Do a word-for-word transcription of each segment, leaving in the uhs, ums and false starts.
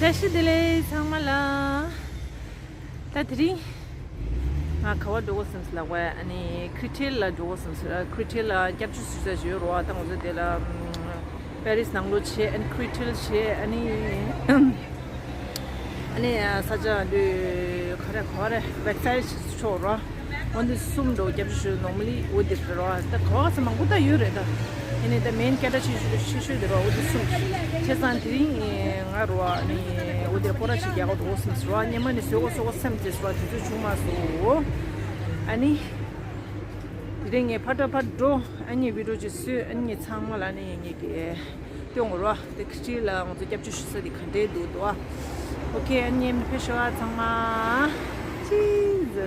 བཀྲ་ཤིས་བདེ་ལེགས་ཚང་མ་ལ། ད་དེ་རིང་ང་ག་བ་འགྲོ་དགོས་བསམ་སོང་ལབ་པ། ཨ་ནི་ཁི་རི་ཊི་ལ་འགྲོ་དགོས་བསམ་སོང་། ཁི་རི་ཊི་ལ་སྐྱབས་བཅོལ་ཞུ་ས་ཞིག་ཡོད་རེད་བ། ད་ང་ཚོ་དེ་ལ་པེ་རིས་ནང་ལོགས་བྱས། ཨ་ནི་ཁི་རི་ཊི་བྱས། ཨ་ནི་ཨ་ནི་ས་ཆ་འདི་ག་རེ་ག་རེ་བེབ་སའིཊ་ཞིག་ཆོག་ར། འོ་འདི་གསུམ་འགྲོ་སྐྱབས་བཅོལ་ཞུ། ནོར་མ་ལི་འོ་འདིར་ར། ད་ག་བ་ས་མང་པོ་ད་ཡོད་རེད། ད་ཨ་ནི་ད་མེན་སྐད་གྲགས་ཆེ་ཤོས་ཆེ་ཤོས་འདི་ར་འོ་འདི་གསུམ། བྱས་ཙང་དེ་རིང་ང་ར་ཨ་ནི་འོ་འདིར་སྐོར་ར་ཞིག་རྒྱག་གི་འགྲོ་བསམ་སོང་ར། སྔོན་མ་ནས་བཟོ་དགོས་བཟོ་དགོས་བསམ་བྱས་སོང་ར། དུས་ཚོད་བྱུང་མ་སོང་། ཨ་ནི་དེ་རིང་ངས་ཕར་འགྲོ་ཕར་འགྲོ། ཨ་ནི་བི་ཌི་ཡོ་ཅིག་བཟོས། ཨ་ནི་ཚང་མ་ལ་ནི་ངེད་ཀྱི་སྟོན་དགོས་ར། དེ་ཁི་རི་ཊི་ལ་ང་ཚོ་སྐྱབས་བཅོལ་ཞུ་ས་དེ་ག་འདྲས་འདུག་འདུག་ཨ། ཨོ་ཁེ། ཨ་ནི་ཕེབས་ཤོག་ཨ་ཚང་མ། ཅིས། ཌའི་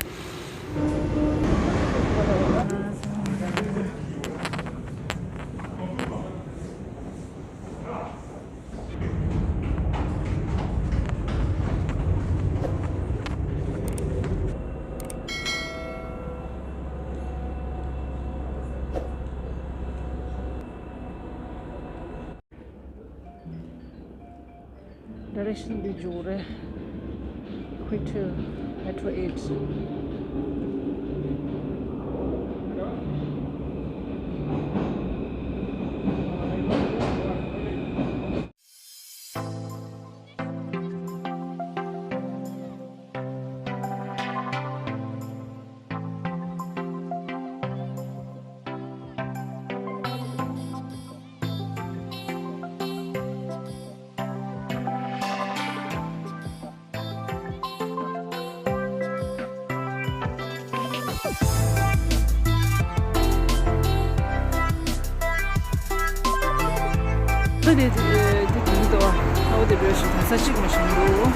རེག་ཤན་འདི་འཇུག་རེད། Quito Metro eight. ད་དེ་དེ་དེ་དེ་འདུག་ཨ། ཨོ་དེ་འགྲོ་ཞིག་ད་ས་གཅིག་མ་ཞིག་འདུག་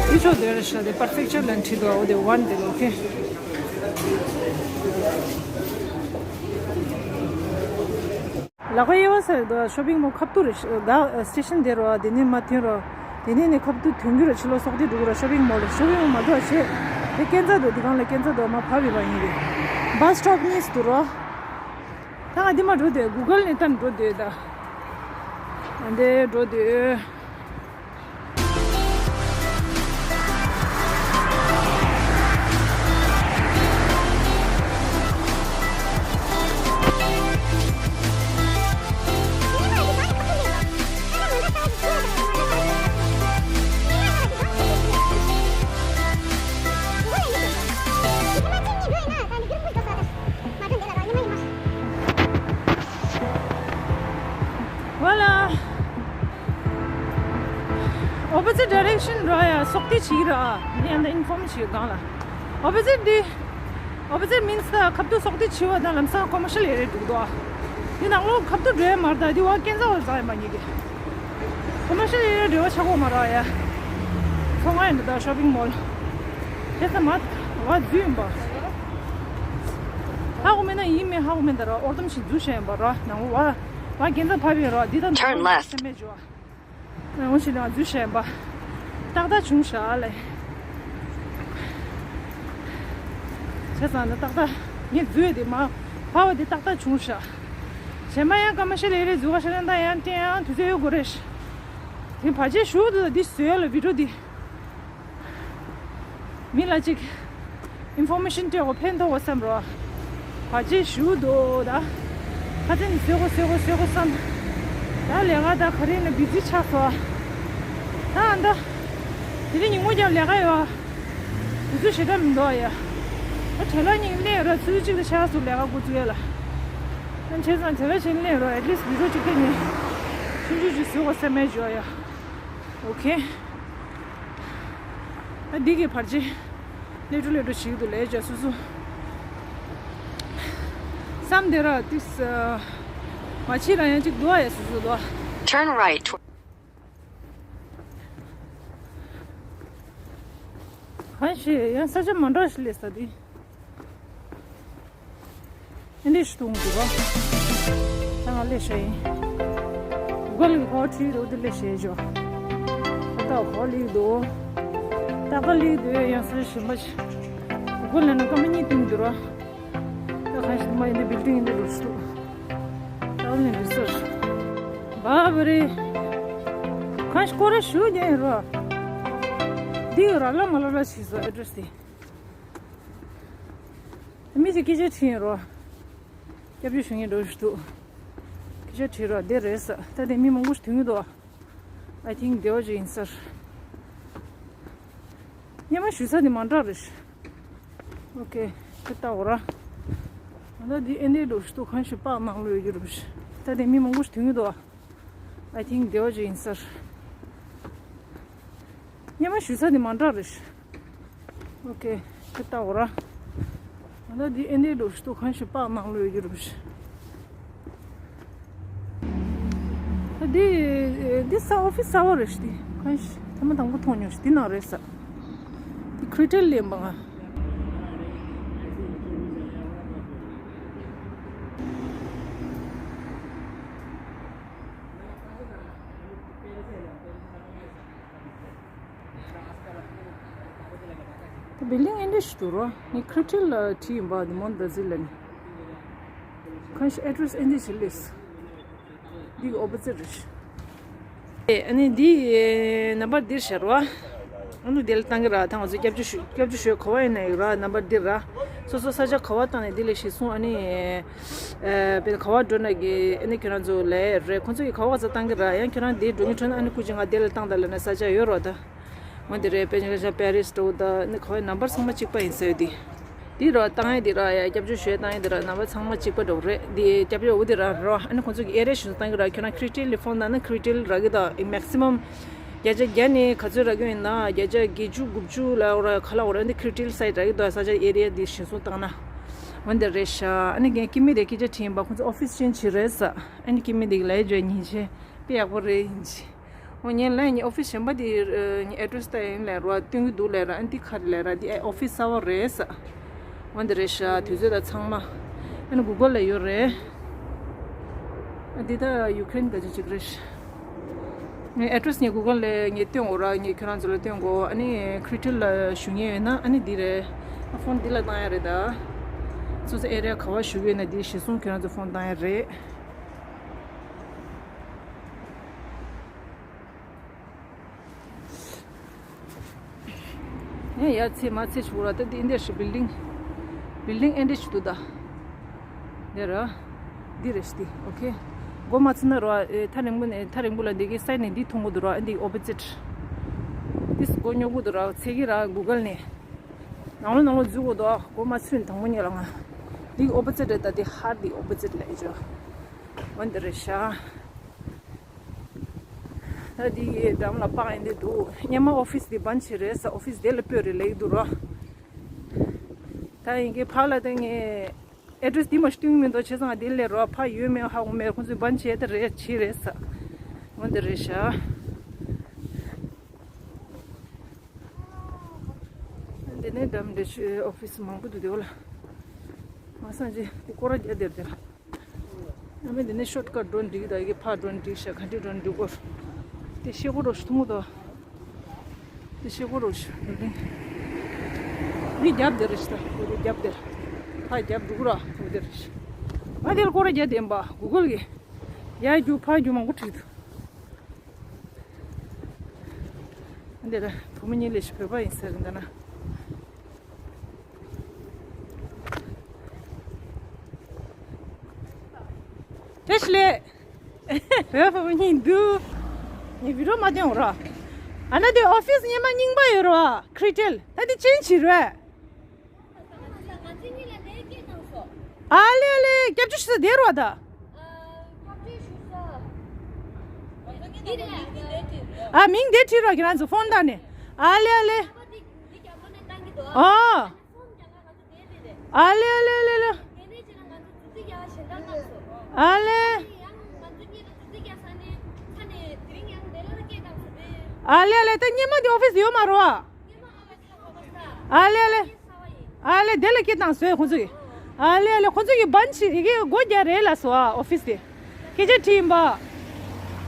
དེ་ཕྱོགས་དེ་རེད་ཤག་དེ་པར་ཕེག་ཅར་ལ་འཁྲིད་འདུག་ཨོ་དེ་ཝན་དེ་ལ། ཨོ་ཁེ། ལ་ཀ་ཡེ་བ་ཟེར་དུ་ཤོ་པིང་མོལ་ཁབ་ཏུ་རེ་ད་སི་ཊེ་ཤན་དེ་རོ། དེ་ནས་མ་ཐོན་རོ། དེ་ནས་ནི་ཁབ་ཏུ་ཐོན་རྒྱུ་ར་ཕྱི་ལོགས་སོག་དེ་འགྲོ་གི་ར། ཤོ་པིང་མོལ་ལ། ཤོ་པིང་མོལ་མ་འགྲོ་བ་བྱེད། དེ་སྐས་འཛེག་དུ་དེ་གང་ལ་སྐས་འཛེག་དུ་མ་ཕབ་ཡོད་པ་ཡིན་རེད། བྷ་སི་སི་ཊོབ་གཉིས་སུ་རོ། ད་ང་འདི་མ་འགྲོ་དེ་གུ་གལ་ནས་ད་འགྲོ་དེ་ད། འདི་འགྲོ་དེ། Voilà. Opposite direction ར་ཡ། སོག་ཏི་ཆི་ར། ཡང་ད་ཨིན་ཕོམ་ཆི་གང་ལ། Opposite འདི། Opposite means the ཁབ་ཏུ་སོག་ཏི་ཆི་བ་དང་ལམ་སང་ཀོ་མར་ཤལ་ཨེ་རི་ཡ་འགྲོ་གི་འདུག་ཨ། འདི་ནང་ལོགས་ཁབ་ཏུ་འགྲོ་ཡ་མ་རེད། ད་འདི་བ་སྐས་འཛེག་བ་ཟ་ཡ་མ་ཉེ་གི། ཀོ་མར་ཤལ་ཨེ་རི་ཡ་འབྲེལ་བ་ཆགས་གོ་མ་ར་ཡ། ཚོང་ཁང་ཡིན་འདུག་ད་ཤོ་པིང་མོལ། དེ་ཚ་མ་བ་འཛུལ་ཡིན་པ། ཧ་གོ་མེད་ན་ཡིན་མེད་ཧ་གོ་མེད། ད་ར་ཨོར་དམ་ཞིག་འཛུལ་བྱས་ཡིན་པ་ར། ནང་བ་བ་སྐས་འཛེག་ཕབ་ཡིན་ར། འདི་ད་Turn left. སེམས་མེད་འཇོག་ཨ། ནང་བ་ཞིག་ནང་འཛུལ་བྱས་ཡིན་པ། ཏག་ཏག་བྱུང་ཤག་ལེ། བྱས་ཙང་ནི་ཏག་ཏག་ངས་འཛུལ་ཡོད་དེ་མ་ཕབ་པ་དེ་ཏག་ཏག་བྱུང་ཤག་གཞན་པ་ཡང་ཀོ་མར་ཤལ་ཨེ་རི་ཡ་འཛུལ་ག་ཤ་ན་ད་ཡང་ཏན་ཡང་དུས་ཚོད་ཡོད་དགོས་རེད། དེ་བར་ཆད་ཞུ་འདུག་འདི་བཟོས་ལ་བི་ཌི་ཡོ་འདི། མི་ལ་ཅིག་ཨིན་ཕོར་མེ་ཤན་སྤྲད་དགོས། ཕན་ཐོགས་དགོས་བསམ་རོ། བར་ཆད་ཞུ་འདུག་ད་ཁ་སང་ནས་བཟོས་དགོས་བཟོས་དགོས་བཟོས་དགོས་བསམ། ད་ལས་ཀ་ད་ག་རེ་ན་བི་ཛི་ཆགས་སོང་། ད་ཨ་ད། དེ་རིང་ཉིན་མོ་རྒྱབ་ལས་ཀ་ཡོད། དུས་ཚོད་ཞེ་དྲག་མི་འདུག་ཡ། ད་བྲེལ་བ་གཉིས་ལེན་ར། ཚུལ་གཅིག་ལ་ཆགས་སོང་ལས་ཀ་འགོ་བཙུགས་ཡ་ལ། ད་བྱས་ཙང་བྲེལ་བ་ཆེན་ལེན་ར། ཨེ་ཊི་ལིསཊ་བི་ཌི་ཡོ་གཅིག་ཐེངས་ནས་ཆུང་ཆུང་ཅིག་བཟོས་དགོས་བསམ་མེད་འཇོག་ཡ། ཨོ་ཁེ། ཨ་འདི་གི་བར་ཆད་ལེ་ཀྲུ་ལེ་ཀྲུ་བྱེད་ཀྱི་འདུག་ལས་བྱ་སོ་སོ། བསམ་དེ་ར་ཏིས། མ་ཕྱི་ར་ཡང་ཅིག་འདུག་ཨ་ཡ་སོ་སོ་འདུག་ཨ། Turn right. གང་ཞིག་ཡང་ས་ཆ་མ་འདྲ་ཞིག་སླེབས་ས་དེ། ཨེ་འདྲས་ཞིག་གཏོང་དགོས་པ། ད་ང་སླེབས་ཤག་ཡིན། གུ་གལ་གི་ཁོ་བྲིས་འདུག་དེ་སླེབས་ཤག་ཅོ། ད་ལྟ་ཁོ་སླེབས་འདུག་ད་ལྟ་སླེབས་འདུག་ཡང་ས་གཞན་པ་ཞིག་གུ་གལ་ལ་ན་སྐར་མ་གཉིས་བཏིང་འདུག་ར། ད་ ཁ་ཤས་མ་ཡིན་ན་བིལ་ཌིང་ཡིན་ན་རུ་སུ། ད་ནི་འདི་སར། བ་བ་རེ། ཁ་ཤས་སྐོར་ར་ཞུ་རྒྱུ་ཡིན་རོ། འདི་ར་ལ་མ་ལ་ར་ཞིག་བཟོ་ཨེ་ཌི་རེ་སི་དེ། མི་ཞིག་སྐད་ཆ་དྲིས་ཡིན་རོ། སྐྱབས་བཅོལ་ཞུ་མཁན་འགྲོ་ཞུ་འདུག་སྐད་ཆ་དྲིས་རོགས་འདི་རེད་ཟེར། ད་དེ་མི་མང་པོ་ཞིག་ཐོན་གྱི་འདུག I think དེ་བ་ཅིག་ཡིན་ས་རེད། སྔོན་མ་ཞུ་ས་དེ་མ་འདྲ་རེད། ཨོ་ཁེ། དེ་ལྟ་འོ་ར། ད་འདི་ཨེ་འདྲའི་འགྲོ་ཞུ་འདུག་གང་ཞིག་པགས་ནང་ལོགས་ཡོད་རྒྱུ་རེད། ད་དེ་མི་མང་པོ་ཞིག་ཐོན་གྱི་འདུག I think དེ་བ་ཅིག་ཡིན་ས་རེད། སྔོན་མ་ཞུ་ས་དེ་མ་འདྲ་རེད། ཨོ་ཁེ། དེ་ལྟ་འོ་ར། ད་འདི་ཨེ་འདྲའི་འགྲོ་ཞུ་འདུག་གང་ཞིག་པགས་ནང་ལོགས་ཡོད་རྒྱུ་རེད། ད་འདི་འདི་ས་ཨོ་ཕི་སི་གསར་པ་རེད་ཤག་འདི་གང་ཞིག་ཐེངས་མ་དང་པོ་མཐོང་མྱོང་ཤག་འདི་ནང་རེད་ས། འདི་ཁི་རི་ཊལ་ལེན་པ་ང་། ད་བིལ་ཌིང་ཨེ་འདྲ་ཞིག་འདུག་རོ། ངས་ཁི་རི་ཊལ་ལ་བྲིས་ཡིན་པ་འདི་མོན་བྷ་ཟིལ་ལ་ནི། གང་ཞིག་ཨེ་ཌི་རེ་སི་ཨེ་འདྲ་ཞིག་སླེབས། འདི་གི་ཨོ་པོ་ཛིཊ་རེད། ཨ་ནི་འདི་ནམ་བར་འདིར་ཤར་བ། ཨ་ནི་འདི་ལ་བཏང་གི་ར། ད་ང་ཚོ་སྐྱབས་བཅོལ་ཞུ་སྐྱབས་བཅོལ་ཞུ་ག་བ་ཡིན་ན་ཡོད་ར། ནམ་བར་འདིར་ར། སོ་སོ་ས་ཆ་ག་བ་བཏང་ནས་འདི་ལ་གཞི་བཟུང་ཨ་ནི། ཨ་དཔེར་ན་ག་བ་འགྲོ་ན་གི་ཨ་ནི་ཁྱོད་རང་ཚོ་ལས་རེད། ཁོང་ཚོ་གི་ག་བ་ག་ཚོད་བཏང་གི་ར། ཡང་ཁྱོད་རང་འདི་འགྲོ་གི་འཕྲོ་ན་ཨ་ནི་སྐུ་མཁྱེན་ང་འདི་ལ་བཏང་ད་ལབ་ན་ས་ཆ་ཡོད་རོགས་ད། འོན་ཏེ་རེད། དཔེར་ན་ཆ་པེ་རིས་འགྲོ་ད་ནི་ཁོའི་ནམ་བར་ཚང་མ་གཅིག་པ་ཡིན་ཟེར་དེ། འདི་རོ་བཏང་ཡ་འདི་ར་ཡ་སྐྱབས་བཅོལ་ཞུ་ཡ་བཏང་ཡ་འདི་ར་ནམ་བར་ཚང་མ་གཅིག་པ་འགྲོ་རེད། འདི་སྐྱབས་བཅོལ་འོ་འདི་ར་རོ། ཨ་ནི་ཁོང་ཚོ་གི་ཨེ་རིའི་གཞི་བཟུང་བཏང་གི་ར། ཁྱོད་རང་ཁི་རི་ཊལ་ལ་ཕོན་བཏང་ན་ཁི་རི་ཊལ་རག་གི་ད། ཨི་མེག་སི་མམ་བརྒྱ་ཆ་བརྒྱ་ནི་ག་ཚོད་རག་གི་ཡིན་ན་བརྒྱ་ཆ་བརྒྱད་ཅུ་དགུ་བཅུ་ལ་འོ་ར་ག་ལ་འོ་ར་འདི་ཁི་རི་ཊལ་སའི་ཊི་རག་གི་ད། ས་ཆ་ཨེ་རི་ཡ་འདི་གཞི་བཟུང་བཏང་ན། འོ་འདི་རེད་ཤག་ཨ་ནི་རྒན་ཀི་མི་དེ་སྐད་ཆ་དྲིས་ཡིན་པ། ཁོང་ཚོ་ཨོ་ཕི་སི་ཅན་ཆི་རེད་ས། ཨ་ནི་ཀི་མི་དེ་གི་ལས་བྱ་ཉིན་ཆེ་དཔེ་ཡག་པོ་རེད་ཡིན་ཆེ། འོ་ངས་ལན་ངའི་ཨོ་ཕི་སི་གཞན་པ་དེ་ངའི་ཨེ་ཌི་རེ་སི་ལྟ་ཡིན་ལས་རོ། སྟོན་གི་འདུག་ལས་ར། ཨ་འདི་ཁ་རེ་ལས་ར། འདི་ཨེ་ཨོ་ཕི་སི་གསར་པ་རེད་ས། འོ་འདི་རེད་ཤག་དུས་ཚོད་ད་ཚང་མ་ཨ་ནི་གུ་གལ་ལ་ཡོད་རེད། ཨ་འདི་ད་ཡུ་ཀེ་རེན་ག་ཅིག་ཅིག་རེད་ཤག་ངའི་ཨེ་ཌི་རེ་སི་ངས་གུ་གལ་ལ་ངས་སྟོན་འོ་ར། ངས་ཁྱོད་རང་ཚོ་ལ་སྟོན་གོ་ཨ་ནི་ཁི་རི་ཊལ་ལ་ཞུ་མཁན་ཡོད་ན་ཨ་ནི་འདི་རེད། ཨ་ཕོན་འདི་ལ་བཏང་ཡ་རེད་ད། སོ་སོ་ཨེ་རི་ཡ་ག་བ་ཞུ་གི་ཡོད་ན་འདི་གཞི་བཟུང་ཁྱོད་རང་ཚོ་ཕོན་བཏང་ཡ་རེད། ཡ་ཡ་ཚེ་མ་ཚེ་ཆུ་ར། ད་འདི་ཨེ་འདྲ་ཞིག་བིལ་ཌིང་། བིལ་ཌིང་ཨེ་འདྲ་ཞིག་འདུག་ད། འདི་ར། འདི་རེད་ཤག་འདི། ཨོ་ཁེ། མགོ་མ་ཚོས་ན་ར། ཨེ་ཐག་རིང་པོ་ནས་ཐག་རིང་པོ་ལ་འདི་གི་སའི་ཊི་ནས་འདི་མཐོང་གི་འདུག་ར། ཨ་འདི་ཨོ་པོ་ཛིཊ། འདི་སྒོ་རྙོག་པོ་འདུག་ར། ཚེ་གི་ར་གུ་གལ་ནས། ནང་ལོགས་ནང་ལོགས་འཛུལ་དགོས་འདུག་མགོ་མ་ཚོས་ནས་དང་པོ་ཉལ་ལ་ང་། འདི་གི་ཨོ་པོ་ཛིཊ་རེད་ད། འདི་ཧར་འདི་ཨོ་པོ་ཛིཊ་ལ་ཨེ་ཅོ། འོ་འདི་རེད་ཤག་ད་འདི་འགྲམ་ལ་པགས་ཡིན་འདི་འདུག་སྔོན་མ་ཨོ་ཕི་སི་འདི་བན་བྱས་རེད་ས། ཨོ་ཕི་སི་དེ་ལ་སྤོས་རེད་ལེགས་འདུག་རོ། ད་ཡིན་གྱི་ཕག་ལ་ད་ངས་ཨེ་ཌི་རེ་སི་འདི་མ་སྟོན་གྱི་མི་འདུག་བྱས་ཙང་འདི་ལས་རོ་ཕག་ཡོད་མེད་ཧ་གོ་མེད། ཁོང་ཚོས་བན་བྱས་ད་རེད་བྱས་རེད་ས། འོ་འདི་རེད་ཤག་འདི་ནས་འགྲམ་འདི་ཆུ་ཨོ་ཕི་སི་མང་པོ་འདུག་དེ་འོ་ལ། མ་སང་ཅི་འདི་སྐོར་ར་རྒྱག་དེར་དེར། ཨ་མ་འདི་ནས་ཤོཊ་ཀཊ་འགྲོ་འགྲིག་ད། ཡི་གེ་ཕར་འགྲོ་འགྲིག་ཤག་ག་འདྲ་འགྲོ་འགྲིག་གོ། དེ་ཤེལ་སྒོ་རོ་ཞིག་མཐོང་གི་འདུག་དེ་ཤེལ་སྒོ་རོ་ཞིག་འདི་རྒྱབ་དེ་རེད་ཤག་འདི་རྒྱབ་དེ། ཕར་རྒྱབ་འགྲོ་གི་ར་འོ་དེ་རེད་ཤག་ང་དེ་ལ་སྐོར་ར་རྒྱག་དེ་ཡིན་པ། གུ་གལ་གི་ཡར་རྒྱུག་ཕར་རྒྱུག་མང་པོ་བྲིས་འདུག་འདི་ལ་བུ་མོ་གཉིས་ལས་ཤིག་བོད་པ་ཡིན་ས་རེད་འདི་ན། བཀྲ་ཤིས་བདེ་ལེགས། བོད་པ་བུ་མོ་གཉིས་འདུག་ངས་བི་ཌིའོ་མ་བཏོན་འོ་ར། ཨ་ན་དེ་ཨོ་ཕི་སི་སྔོན་མ་རྙིང་པ་ཡོད་ར་བ། ཁི་རི་ཊལ་ད་དེ་ཅན་བྱས་རེད། ཨ་ལེ་ཨ་ལེ། སྐྱབས་བཅོལ་ཞུ་ས་དེ་རེད་བ་ད། ཨ་མིང་དེ་བྲིས་རོགས། ཁྱེད་རང་ཚོ་ཕོན་བཏང་ནས། ཨ་ལེ་ཨ་ལེ། ཨ། ཨ་ལེ་ཨ་ལེ་ཨ་ལེ་ཨ་ལེ། ཨ་ལེ། ཨ་ལེ་ཨ་ལེ། ད་སྔོན་མ་དེ་ཨོ་ཕི་སི་ཡོད་མ་རེད་བ། ཨ་ལེ་ཨ་ལེ། ཨ་ལེ་དེ་ལ་སྐད་བཏང་ཟེར་ཁོང་ཚོ་གིས། ཨ་ལེ་ཨ་ལེ། ཁོང་ཚོ་གིས་བན་བྱས་ཡི་གེ་སྒོ་རྒྱག་རེད་ལབ་སོང་ཨ། ཨོ་ཕི་སི་དེ་སྐད་ཆ་དྲིས་ཡིན་པ།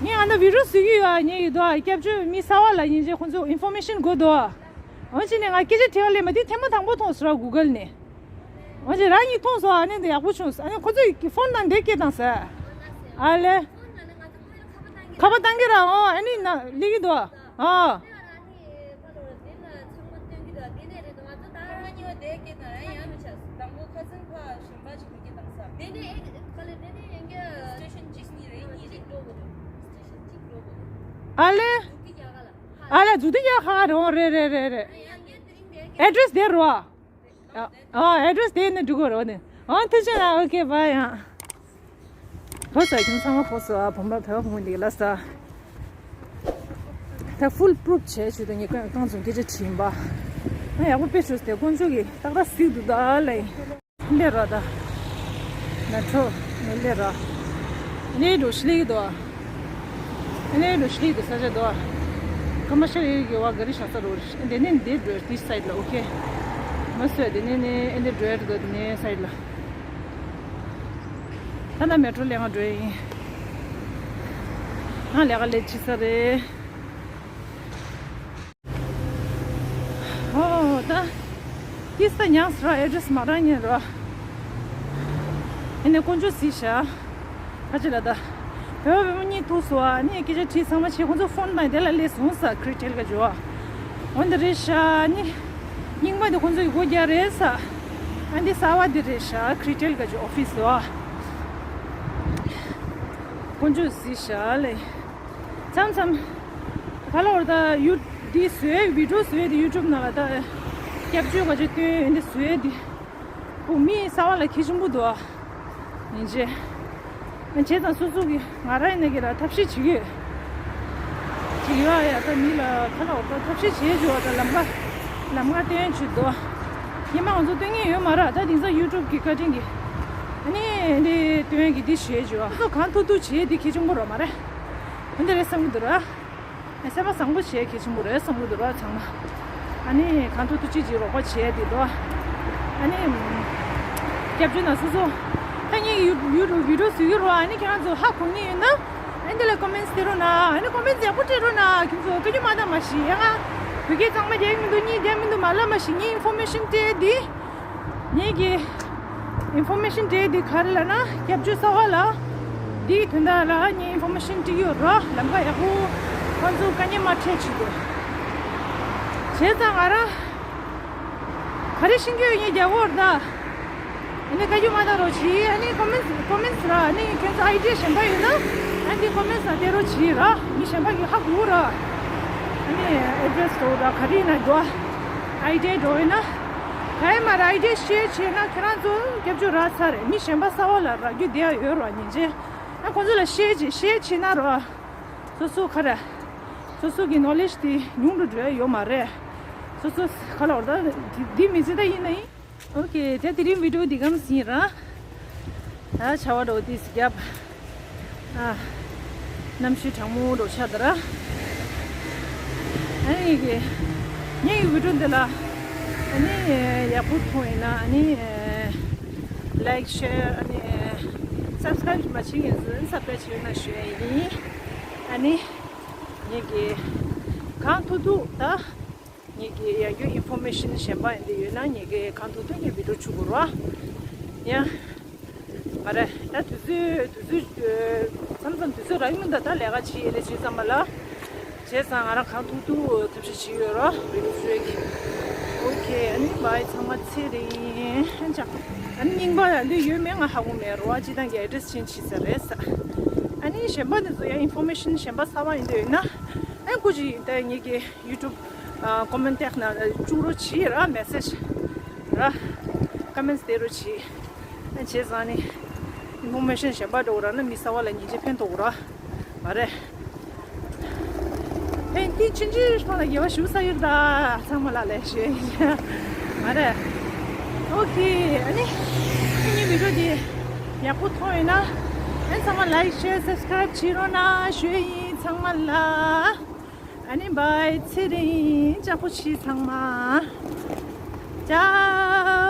ངས་ཨ་ན་བི་ཌིའོ་བཟོ་གི་ཡོད་ཨ། ཉན་གི་འདུག་ཨ། སྐྱབས་བཅོལ་མི་གསར་པ་ལ་ཡིན་ཅེས་ཁོང་ཚོ་ཨིན་ཕོར་མེ་ཤན་དགོས་འདུག་ཨ། འོན་ཅི་ནས་ང་སྐད་ཆ་དྲི་བ་ལས་མ་དེ་ཐེངས་མ་དང་པོ་མཐོང་སོང་ར་གུ་གལ་ནས། ང་ཚོ་རང་གཉིས་མཐོང་སོང་། ཨ་ནི་འདི་ཡག་པོ་བྱུང་། ཨ་ནི་ཁོ་ཚོས་ཀྱི་ཕོན་ནང་འདི་སྐད་བཏང་ཟེར། ཨ་ལེ། ཁ་པར་བཏང་གི་ར། ཨོ་ཨ་ནི་ན་ལི་གི་འདུག་ཨ། ཨ་ལེ། ཨ་ལེ་འཛུགས་དེ་ཡག་ཁ་རེད། ཨོ་རེད་རེད་རེད་རེད། ཨ་ཨ་ཨེ་ཌི་རེ་སི་དེ་ནས་འགྲོ་དགོས་རེད། ཨོ་ནི། ཨོ་ཐུགས་རྗེ་ཆེ་ལ། ཨོ་ཁེ་བྷའི། ཡང་ཕོ་སོ་ཁྱོད་ཚང་མ་ཕོ་སོ། ཨ་བུམ་པ་བོད་པ་ཕུང་འདི་ལ་ས། ད་ཕུལ་པུ་རུབ་བྱས་བྱུས་དུ་ངས་རྐང་རྐང་བཙུགས་སྐད་ཆ་དྲིས་པ། ང་ཡག་པོ་དཔེ་བྱུང་སྟེ་དཀོན་མཆོག་གིས་ཏག་ཏག་གཟིགས་འདུག་ད་ལེ། ལེ་ར་ད། ན་ཁྲོ་ནི་ལེ་ར། ནི་འགྲོ་ཤི་ལེ་དོ། ཨ་ནི་འགྲོ་ཤི་ལི་དེ་ས་ཆ་དོ། ཀ་མ་ཤ་རེ་གི་བ་ག་རི་ཤ་ས་རོ། དེ་ནས་འདི་འགྲོ་དེ་སའིད་ལ། ཨོ་ཁེ། མ་སོས་དེ་ནས་ནི་ཨ་ནི་འགྲོ་ཡར་འགྲོ་དེ་ནས་སའིད་ལ། ད་ན་མེ་ཊྲོ་ལེ་ང་འགྲོ་ཡིན། ང་ལས་ཀ་ལས་ཅི་ས་རེད། ཨོ་ད། ཀི་ས་ཉག་སི་ར་ཨེ་ཌི་རེ་སི་མ་རག་ཉན་ར། ཨ་ནི་དཀོན་མཆོག་གཟིགས་ཤག་ཁ་ཅིག་ལ་ད། བོད་པ་བོད་མོ་གཉིས་ཐུག་སོང་། ཨ་ནི་སྐད་ཆ་དྲིས་ཚང་མ་བྱས། ཁོང་ཚོ་ཕོན་དང་དེ་ལ་སླེབས་སོང་ས། ཀི་རི་ཊེལ་ག་འཇོ། འོ་འདི་རེད་ཤག་ཨ་ནི་རྙིང་པ་དེ་ཁོང་ཚོ་ཡི་སྒོ་རྒྱག་རེད་ས། ཨ་འདི་གསར་པ་དེ་རེད་ཤག་ཀི་རི་ཊེལ་ག་འཇོ་ཨོ་ཕི་སི་བ། དཀོན་མཆོག་གཟིགས་ཤག་ལེ། མཚམས་མཚམས། ག་ལ་བར་ད་ཡུ་འདི་བཟོས་བི་ཌི་ཡོ་བཟོས་དེ་ཡུ་ཊུབ་ནང་ལ་ད་སྐྱབས་བཅོལ་ག་ཅིག་སྟོན་འདི་བཟོས་དེ། ཁོ་མི་གསར་པ་ལ་གལ་ཆེན་པོ་འདུག་ཨ། ཡིན་ཅེ། བྱས་ཙང་སོ་སོ་གི་ང་རང་ཡིན་ན་གི་ལ་ཐབས་ཤེས་བྱེད་ཀྱི་ཡོད། ཅིག་ཡོད་ཨ་ཡ། ད་མི་ལ་ག་ལ་བར་ད་ཐབས་ཤེས་བྱེད་བྱོས་བ། ད་ལམ་ཁ་ལམ་ཁ་སྟོན་བྱེད་དོ། ཉི་མ་ང་ཚོ་སྟོན་མཁན་ཡོད་མ་རེད། ད་དེང་སང་ཡུ་ཊུབ་གི་བཀའ་དྲིན་གྱིས། ཨ་ནི་འདི་སྟོན་གྱི་འདི་བྱེད་བྱོས་བ། སོ་སོ་གང་ཐུབ་ཐུབ་བྱེད་འདི་གལ་ཆེན་པོ་རེད་མ་རེད། འདི་རེད་བསམ་གྱི་འདུག་ར། སེམས་པ་བཟང་པོ་བྱེད་གལ་ཆེན་པོ་རེད་བསམ་གྱི་འདུག་ར་ཚང་མ། ཨ་ནི་གང་ཐུབ་ཐུབ་ཅིག་ཅིག་རོགས་པ་བྱེད་དེ་འདུག་ཨ་ནི་སྐྱབས་བཅོལ་ནང་སོ་སོ། ད་ངས་ཡུ་ཡུ་ཊུབ་བི་ཌི་ཡོ་བཟོ་གི་རོགས། ཨ་ནི་ཁྱེད་རང་ཚོ་ཧ་གོ་མཁན་ཡོད་ན། ཨ་ནི་དེ་ལ་ཀོ་མེན་ཊི་སྟེར་རོགས་གནང་། ཨ་ནི་ཀོ་མེན་ཊི་ཡག་པོ་སྤྲད་རོགས་གནང་། ཁྱེད་ཚོ་སྐད་ཆ་མ་བཏང་མ་ཤི་ཡ། ང་བོད་སྐད་གཙང་མ་རྒྱག་མི་འདུག་གཉིས་རྒྱག་མི་འདུག་མ་ལབ་མ་ཤི། ངས་ཨིན་ཕོར་མེ་ཤན་སྤྲད་དེ། ངེད་ཀྱི་ཨིན་ཕོར་མེ་ཤན་སྤྲད་དེ་ག་རེ་ལབ་ན། སྐྱབས་བཅོལ་གསར་པ་ལ་འདིའི་དོན་དག་ལ་ངས་ཨིན་ཕོར་མེ་ཤན་སྤྲད་ཡོད་ར། ལམ་ཁ་ཡག་པོ་ཁོང་ཚོ་དཀའ་ངལ་མ་འཕྲད་ཆེད་དུ། བྱས་ཙང་ང་རང་ག་རེ་ཤེས་ཀྱི་ཡོད་ངས་རྒྱག་གོ་ར་ད། ཨ་ནི་བཀའ་བཀྱོན་མ་གཏང་རོགས་གྱིས། ཨ་ནི་ཀོ་མེན་ཊི་ཀོ་མེན་ཊི་ར། ཨ་ནི་ཁྱོད་ཚོ་ཨའི་ཌི་ཡ་གཞན་པ་ཡོད་ན། ཨ་ནི་ཀོ་མེན་ཊི་ནང་སྟེར་རོགས་གྱིས་ར། མི་གཞན་པ་གིས་ཧ་གོ་ར། ཨ་ནི་ཨེ་ཌི་རེ་སི་འགྲོ་ར་ག་རེ་ཡིན་ན་འགྲོ། ཨའི་ཌི་ཡ་འགྲོ་ཡིན་ན། ག་ཡིན་མ་ར་ཨའི་ཌི་ཡ་ཤེར་བྱས་ན་ཁྱེད་རང་ཚོ་སྐྱབས་བཅོལ་རག་ཚར་རེད། མི་གཞན་པ་གསར་པ་ལ་རག་རྒྱུ་དེ་ཡང་ཡོད་ར། ཉིན་རྗེས་ཨ་ཁོང་ཚོ་ལ་ཤེར་བྱས་ཤེར་བྱས་ན་ར། སོ་སོ་ག་ར། སོ་སོ་གི་ནོ་ལེཇ་དེ་ཉུང་རུ་འགྲོ་ཡ་ཡོད་མ་རེད། སོ་སོ་ག་ལ་བར་ད་འདི་མི་ཚེ་ད་ཡིན་ན་ཡིན། ཨོ་ཁེ། དེ་དེ་རིང་བི་ཌི་ཡོ་འདི་གམ་ཟིན་ར། ད་ཆར་པ་འདྲ་པོ་དེ་ཟིག་བརྒྱབ། ཨ། གནམ་གཤིས་གྲང་མོ་འདྲ་པོ་ཆགས་འདུག་ར། ཨ་ནི་ངེད་ཀྱི་ངེད་ཀྱི་བི་ཌི་ཡོ་འདི་ལ་ཨ་ནི་ཡག་པོ་མཐོང་ཡིན་ན་ཨ་ནི་ལའིཀ་ཤེར་ཨ་ནི་སབ་སི་ཀ་རའིབ་མ་བྱེད་མཁན་ཚོ་སབ་སི་ཀ་རའིབ་བྱེད་རོགས་གནང་ཞུ་ཡ་ཡིན། ཨ་ནི་ངེད་ཀྱི་གང་ཐུབ་ཐུབ་ད། ངེད་ཀྱི་ཡང་བསྐྱར་ཨིན་ཕོར་མེ་ཤན་གཞན་པ་ཡིན་དེ་ཡོད་ན་ངེད་ཀྱི་གང་ཐུབ་ཐུབ་ངས་བི་ཌི་ཡོ་བྱུག་དགོས་རོགས། ཡ། མ་རེད། ད་དུས་ཚོད་དུས་ཚོད་མཚམས་མཚམས་དུས་ཚོད་རག་གི་མི་འདུག་ད་ལས་ཀ་བྱེད་ཡས་ལས་བྱེད་ཙམ་པ་ལ། བྱས་ཙང་ང་རང་གང་ཐུབ་ཐུབ་ཐབས་ཤེས་བྱེད་ཡོད་རོགས་བི་ཌི་ཡོ་བཟོ་ཡས་ཀྱི། ཨོ་ཁེ། ཨ་ནི་བྷའི་ཚང་མ་ཚེ་རིང་ཅག་ཨ་ནི་རྙིང་པ་ཡང་འདི་ཡོད་མེད་ང་ཧ་གོ་མེད་རོགས། སྤྱིར་བཏང་གི་ཨེ་ཌི་རེ་སི་ཅེན་ཇི་བྱས་ཚར་རེད་ས། ཨ་ནི་གཞན་པ་འདི་ཚོ་ཡང་ཨིན་ཕོར་མེ་ཤན་གཞན་པ་གསར་པ་ཡིན་འདོད་ཡོད་ན། ཨ་ནི་སྐུ་མཁྱེན་ད་ངེད་ཀྱི་ཡུ་ཊུབ་ཨ་ཀོ་མེན་ཊི་ནང་བཅུག་རོགས་གྱིས་ར། མེ་སེཇ་ར། ཀོ་མེན་ཊི་སྟེར་རོགས་གྱིས། ཨ་བྱས་ཙང་ནི་ཨིན་ཕོར་མེ་ཤན་གཞན་པ་འདྲ་པོ་རག་ན་མི་གསར་པ་ལ་ཉིན་རྗེས་ཕན་ཐོགས་ར། མ་རེད། ཕན་ཐོགས་ཆུང་ཆུང་ཐོག་ལ་དགེ་བ་ཞུ་ས་ཡོད་ད། ཚང་མ་ལ་ལས་ཞུ་ཡིན། མ་རེད། ཨོ་ཁེ། ཨ་ནི་ངའི་བི་ཌི་ཡོ་འདི་ཡག་པོ་མཐོང་ཡོད་ན་ཨ་ནི་ཚང་མ་ལའིཀ་ཤེར་སབ་སི་ཀ་རའིབ་བྱེད་རོགས་གནང་ཞུ་ཡིན་ཚང་མ་ལ། ཨ་ནི་བྷའི། ཚེ་རིང་ཅག་པོ་བྱེད་ཚང་མ། ཅའོ།